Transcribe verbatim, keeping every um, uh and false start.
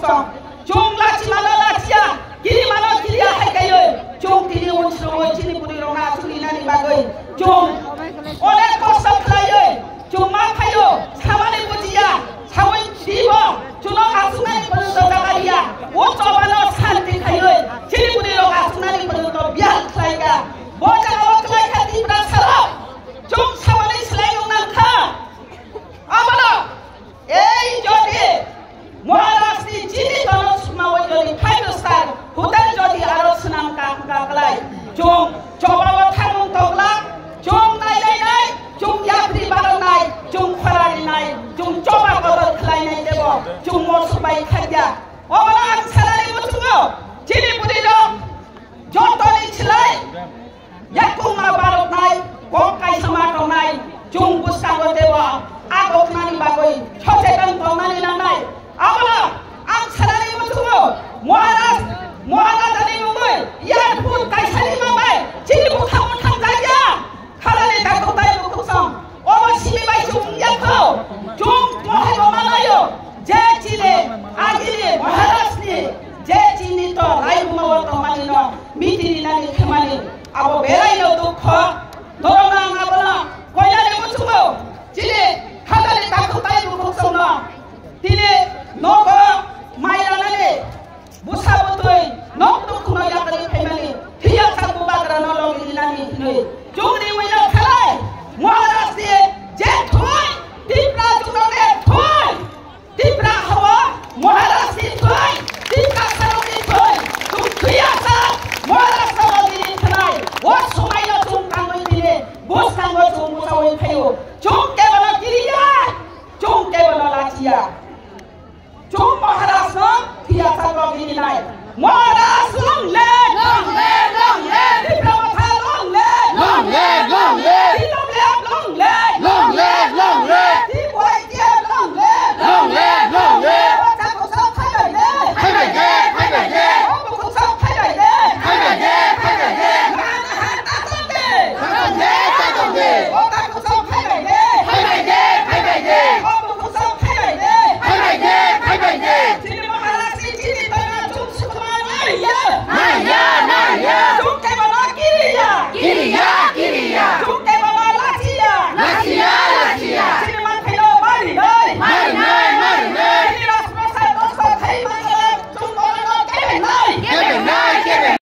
Chwng lachimano lachiya, kirimano kiriya hai kaiwi, chwng tini unsukwi chini bwrwirokno achuklinani bagwi chwng onek kosto khlaiwi chwng ma phaio, samani bujiya, sawi ribo, chwngno achuknani phwrwngto jaga riya, o chobano santi khaiwi chini bwrwirok achuknani phwrwngto biyal khlaikha. Bo jagao khlaikha Tiprasarok, chwng samani swlai nung nangkha. Abono ei jodi Maharaj ni chini tono sukma oi jodi five star hotel jodi aro swnam ka ka klai, chwng chobao thamung tokla, chwng nai nai nai, chwng yapri barok nai, chwng khorari nai, chwng choba bodol khlai nai tebo, chwng mosuk bai khajak. Obono ang salari muchungo chini bwrwi rok jotoni slai yakungma baroknai, kok kaisama tongnai, chwng bwskango tebo a doknani bagwi sochetan tongnani nangnai. Abono ang salani muchungo Maharaj, Maharajani mungwi airport kaisani mangbai chini bwkhao thangjakya. Khalani dakhutai bukhuksong. Obo simi bai chwng wngya kho. Chwng mohai bo malayo. Je chini agini Maharaj ni je chini to laibuma o tongmani no miti rinani khemani abo belai no dukho. Norok no ang abono koinani muchungo. Chini khalani dakhutai bukhuksong no. Tini nogo mai ranani. Bwsa bwtwi nok tongthokno yakarwi phaimani, phiya sak bubagrano logi rinani hinwi chwngni uino khlai. Maharaj ni je thwi, Tipra chwngno je thwi, Tipra hawa Maharaj ni thwi, Tipra sarokni thwi, chwng phiya sak Maharaj no logi ri khlai. O somaino chwng tangwi tini bwskango chwng bwsawi phaio. Chwng kebono kiriya, chwng kebono lachiya. Chwng Maharaj no phiya sak rok rinai. Maharaj long live! Long live!